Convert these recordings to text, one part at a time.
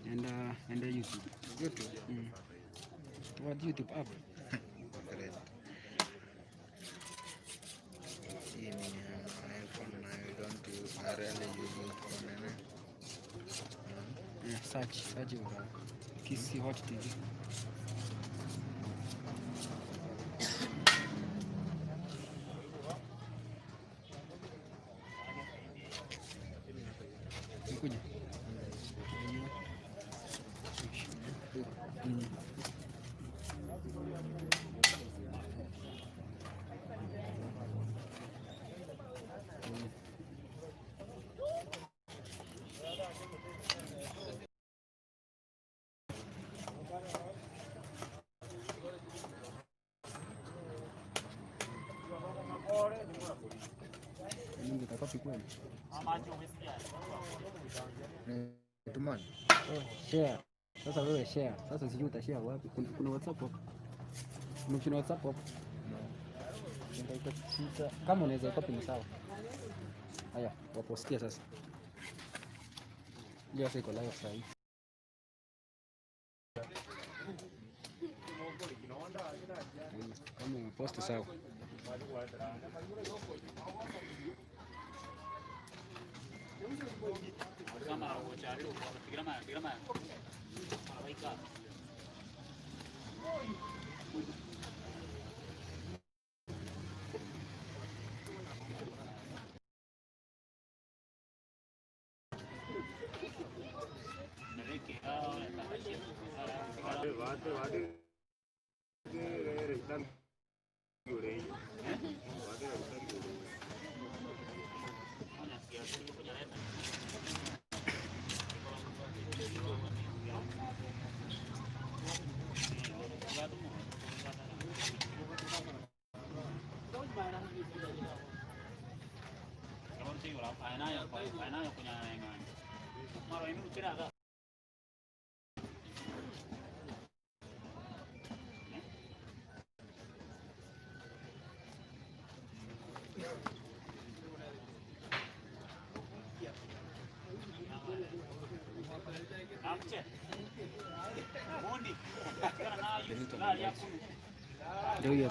Enda enda YouTube. YouTube? Mm. Tobwati YouTube app? Great. Hii ni iPhone na I don't use, I rarely use it for nini. Yeah, search, search uta. Kisii Hot TV. Nikuja. Mm. Mungu itakopi kweli? Tumani. Oh, share. Sasa wewe share. Sasa sijui utashare wapi? Kuna, kuna WhatsApp hapo. Kuna kuna WhatsApp hapo. No. Kama unaweza copy ni sawa. Haya, wapostia sasa. Ndio sasa iko live sasa hivi. Kama umeposti sawa. Ndio hiyo.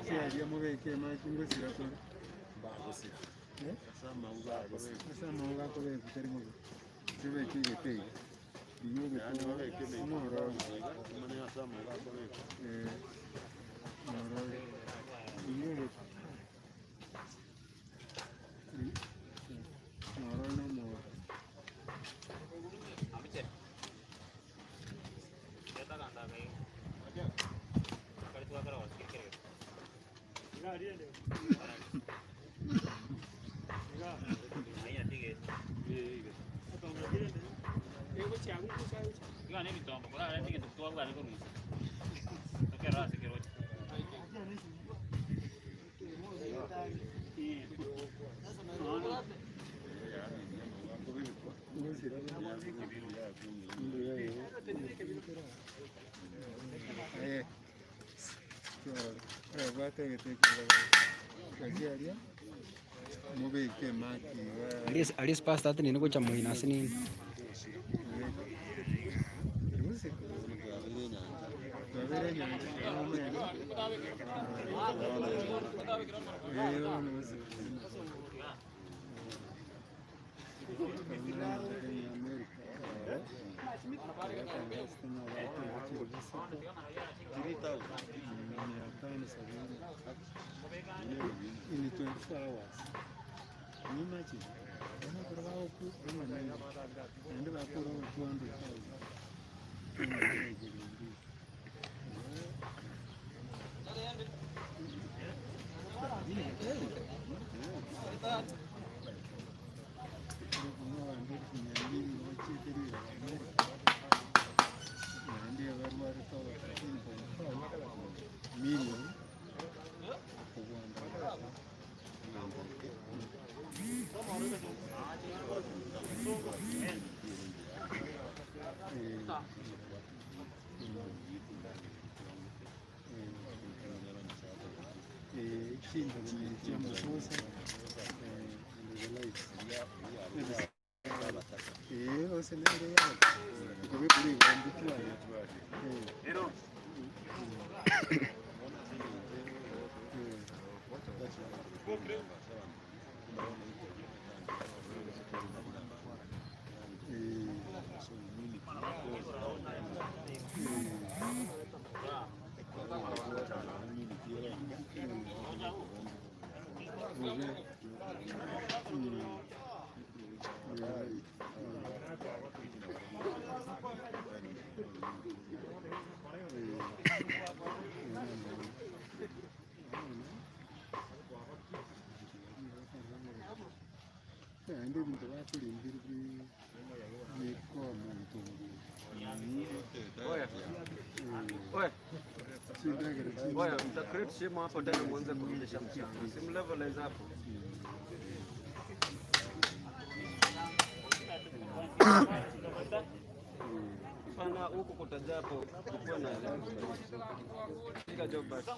Chiaria mobeke amache ngosira kore. Ase amauga akobekwa tari bobe. Tobeke egete iga. Rigia ogete omororo. Eh, omororo. Rigia ogete. Omororo na omoro. Aria pastor atenene gocha moino ase nini. In 24 hours. Can you imagine? Bakora bagokwa naende bakora over 200,000. Naende barwarete over 13.5 million kobwanda. Naende ebinto bakorendire bikoa omonto chindagera Oya, mta create shimo hapo tena muanze kurudisha mchanga. Sim levelize hapo. Pana huku kutajaa hapo kukuwa na piga job basi.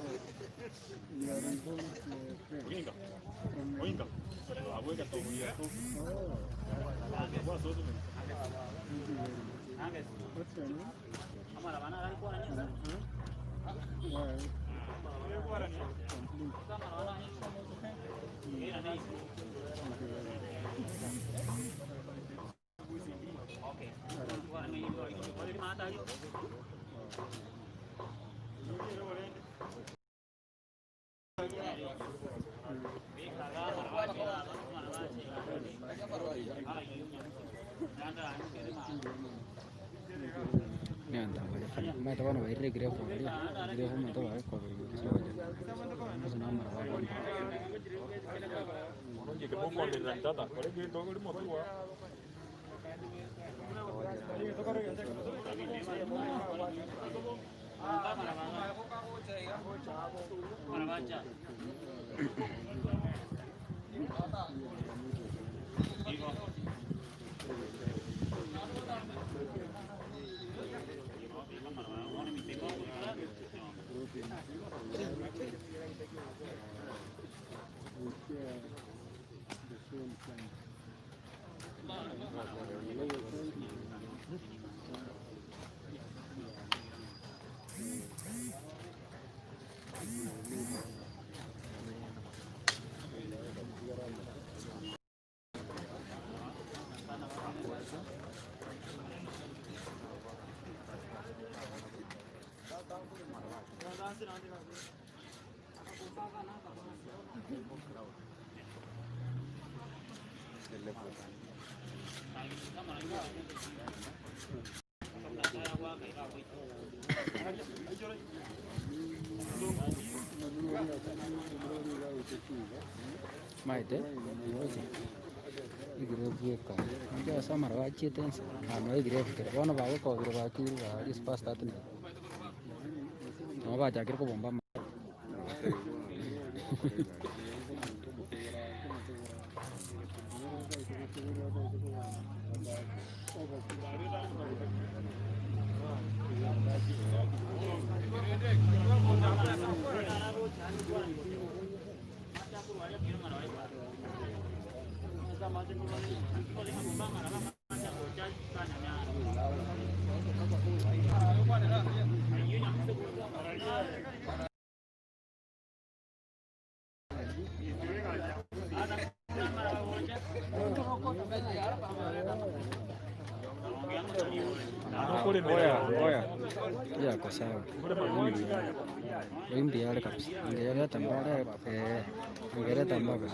You are involved where? Oh. Thank you very much. What's your name? Why? Complete. Thank you very much. Omanyete bono bairire ekirefu aria, ekirefu omonto bare koberia ase namara bakonda. We share the same plan. Maete, roche, egirefu eka, inche ase amaraba achiete nse, nanyora egirefu kere, bono bagokobire bakire baria past 39, nabo bachakire kobomba ama. Yako sawa, Oyo mbuya are kabisa, angereta mbare eh, angereta mbabe.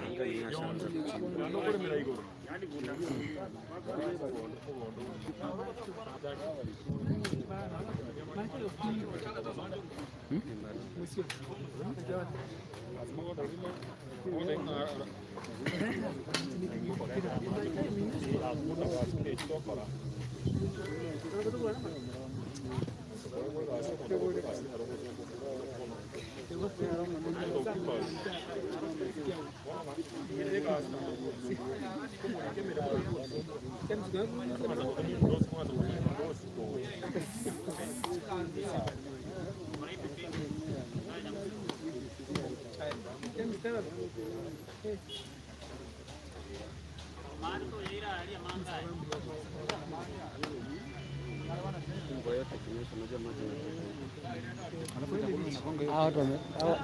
Hawa watu wame- hawa-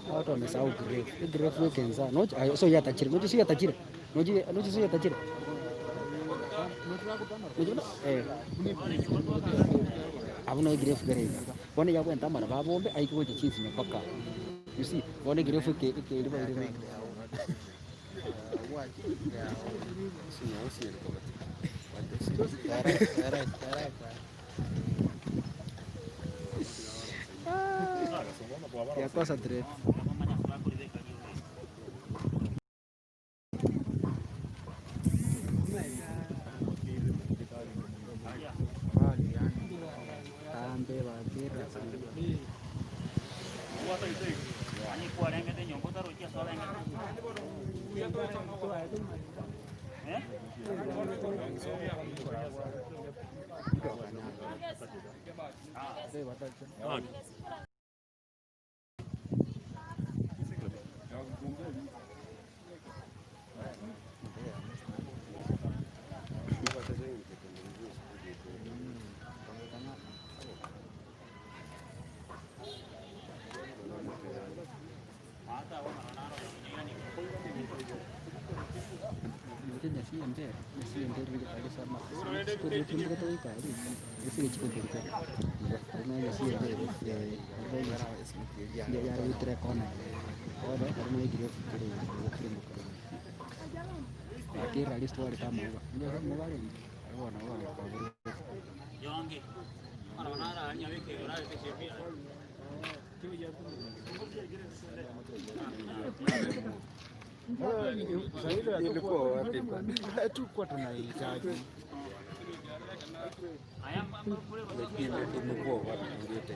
hawa watu wamesahau grave. Hii grave wekenza. Nochi ayo so yatachira. Nochi si yatachira. Nochi nochi si yatachira. Nochi eh. Abuna grave gare. Bona yakwenda mara babombe aiko chinsi mpaka. You see, bona grave ke ke iri ba iri. Yakosa trip. Ilikuwa wapi bwana? Hatukuwa tunahitaji Imekuwa wapi ingine?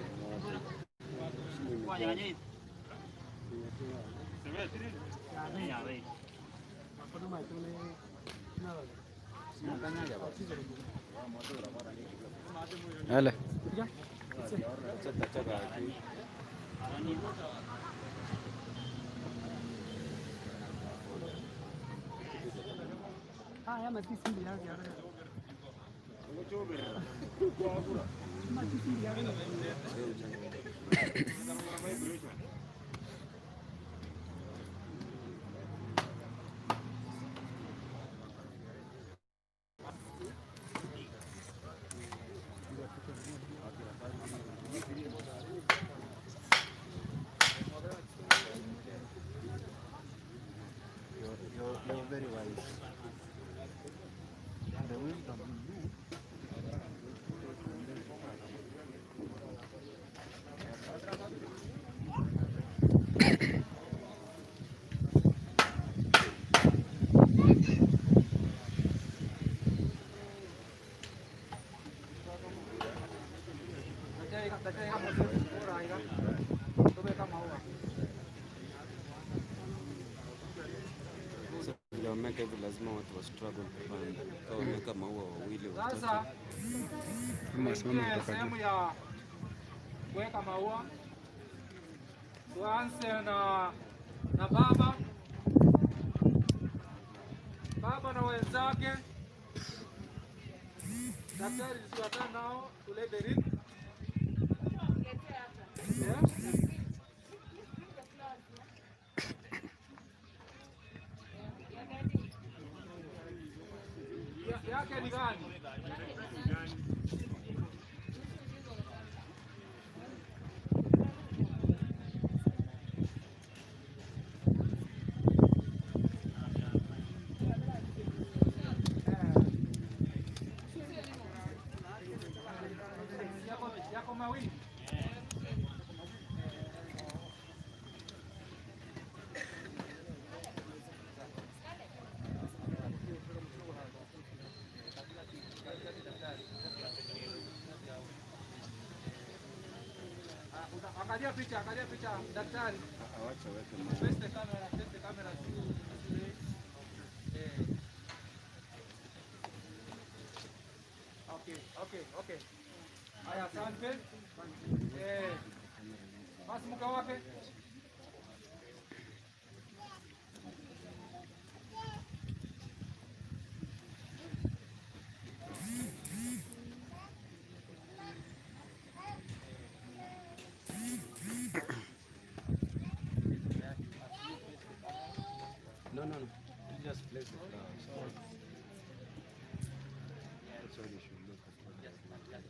Yale. You're very wise. The wisdom in you. Vile wameweka hivi lazima watu wa struggle kupanda. Kama wameweka maua wawili watatu. Sasa Kama wasimame tuingie kutoka sehemu juu. ya kuweka maua. Tuanze na na baba baba na wenzake. Daktari tusiwatane nao tulete wreath. Yeah. Yake ni gani? Yako, yako mawili. Angalia picha, angalia picha daktari. Awacha weke maua. Face the camera, face the camera. Eh. Okay, okay, okay. Haya, asante. Eh. Basi mke wake. No, no, no. You just place the flowers. That's why they should look at what they do.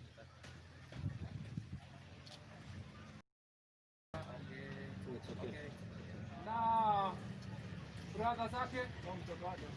It's okay. Na brother zake au mtoto wake.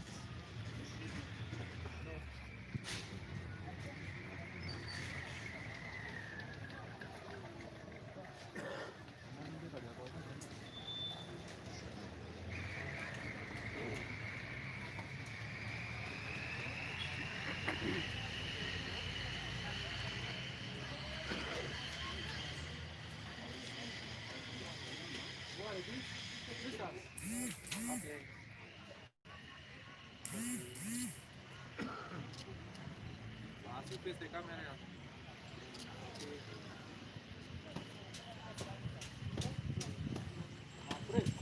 face the camera. Okay. Pray. Okay,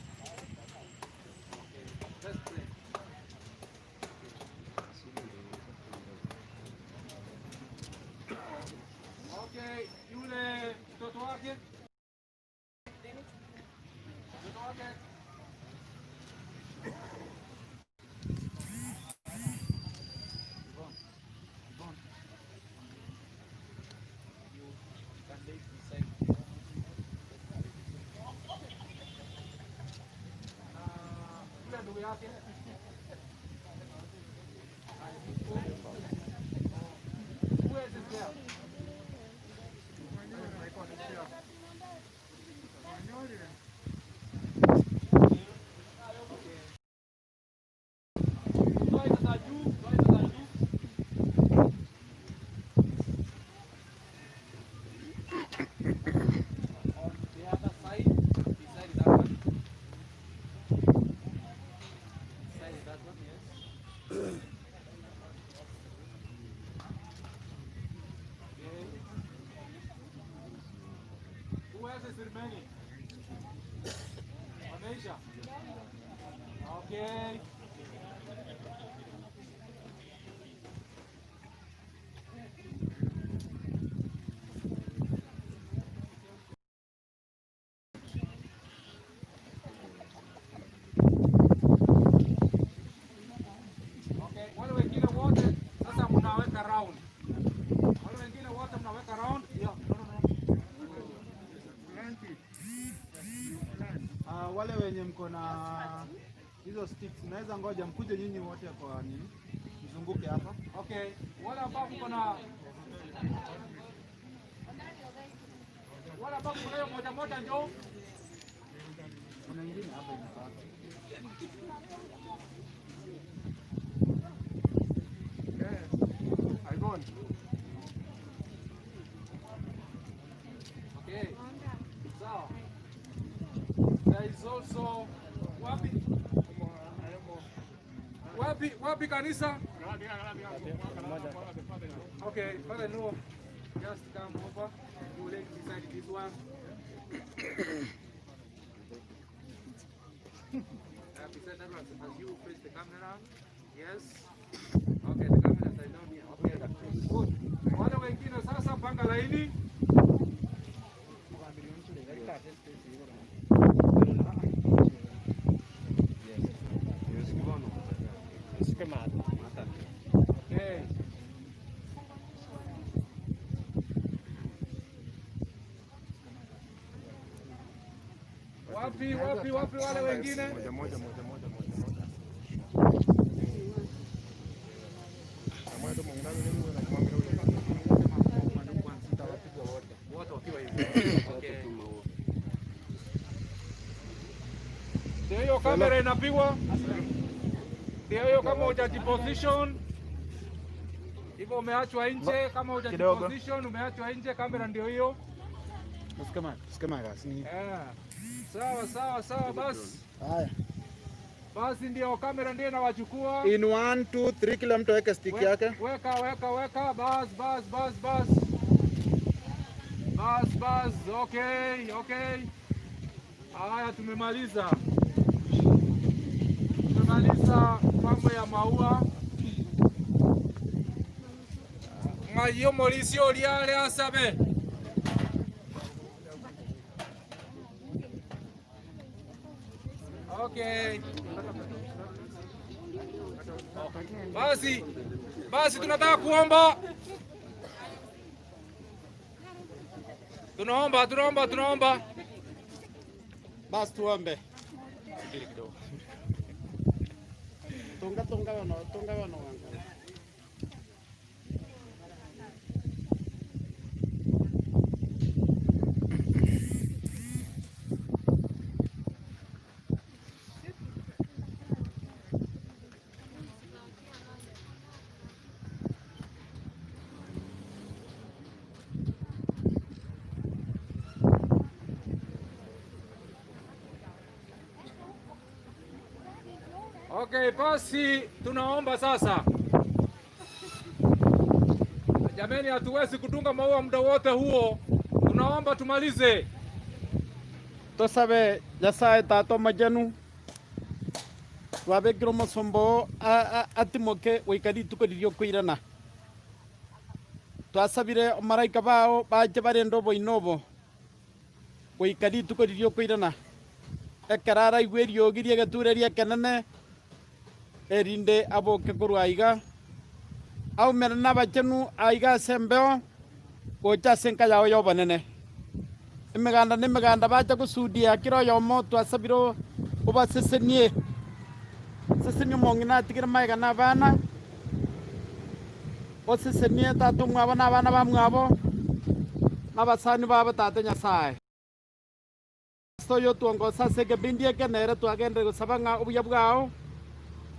let's pray. Okay, yule mtoto wake mtoto wake yule ndugu yake Who else is there? Toa hizo za juu, toa hizo za juu. On the other side, beside that one. Beside that one, yes. Okay. Who else is remaining? Wameisha? Okay. Okay, wale wengine wote sasa mnaweka round. Wale wengine wote mnaweka round. Yeah, no, no, no. Ah, wale wenye mko na hizo sticks naweza ngoja mkuje nyinyi wote kwa nini, mzunguke hapa. Okay, wale ambao mko na wale ambao mko nayo moja moja njoo. Kuna ingine hapa imebaki. Ivon. Okay. Sawa. There is also wapi? Wapi wapi kanisa? Okay, Father no. Just come over. You lay beside this one. Beside that one, as you face the camera. Yes. Okay, the camera is down here. Okay. Good. Wale wengine sasa panga laini. Okay. Wapi wapi wapi wale wengine? Moja moja moja moja moja moja. Wote wakiwa hivi. Okay. Ndio hiyo kamera inapigwa. Ndio hiyo kama hujajiposition hivyo umeachwa nje, kama hujajiposition umeachwa nje, kamera ndio hiyo. Eh. Sawa sawa sawa, basi Haya. basi, ndio kamera ndio inawachukua. In 1 2 3 kila mtu aweke stick yake. Weka weka weka, bas bas bas bas bas bas. Okay, okay. Haya, tumemaliza tumemaliza mambo ya maua ng'ayo molisi oliale asabe. Okay. Basi basi, tunataka kuomba, tunaomba tunaomba tunaomba. Basi tuombe. Tunga tunga bano, tunga bano wanga. Okay, basi tunaomba sasa. Jameni, hatuwezi kudunga maua muda wote huo, tunaomba tumalize. Tosabe Nyasae Tata Omochenu, twabekire omosomba oo atimoke goika rituko riria okoirana. Twasabire omaraika bao bache barende oboina obo goika rituko riria okoirana, ekero araigwe eriogi ri'egetureria ekenene, erinde aboke korwa aiga, aumerane nabachenu aiga ase embeo, gocha ase enka yao y'obonene. Emeganda na emeganda bacha gosudia kera oyomo twasabire obasesenie. Sesenia omong'ina atigere magega na abana, osesenie tata omwabo na abana bamwabo, na abasani babo Tata Nyasae. Ase oyotwongosa ase ekebindi eke nere twagenderere gosaba ng'a obuya bwao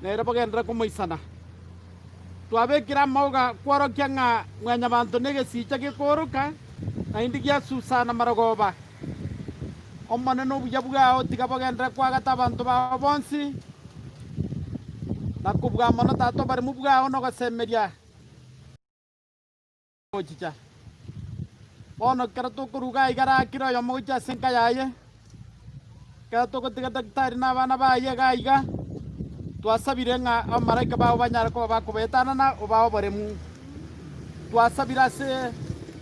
nere bogenderere komoisana. Twabekire amauga kworokia ng'a mwanyabanto negesicha gekooroka, naende giasusana marogoba. Omonene obuya bwao tiga bogenderere koagata abanto bao bonsi, na kobua mono Tata oboremu bwao nogosemeria. Gochicha. Bono ekero tokoruga aiga rakire oyomo gochia ase enka yaye, ekero togotiga daktari na abana baye iga aiga, twasabire ng'a abamalaika bao banyare koba bakobaetanana obae oboremu. Twasabire ase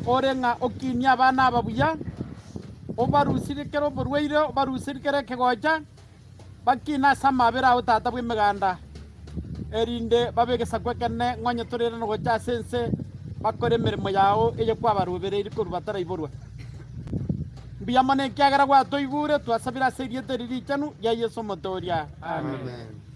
ore ng'a okinie abana aba buya, obarusirie kera oborwaire, obarusirie kera ekegocha. Bakine ase amaabera ao Tata bw'Emeganda, erinde babe egesaku ekenene ng'onye torerane gocha ase ense, bakore emeremo yao eye kwabarobereirie korwa bataraiborwa. Mbuya mono ekiagera gwatoigure, twasabire ase erieta eri richenu ria Yeso Omotooria. Amen.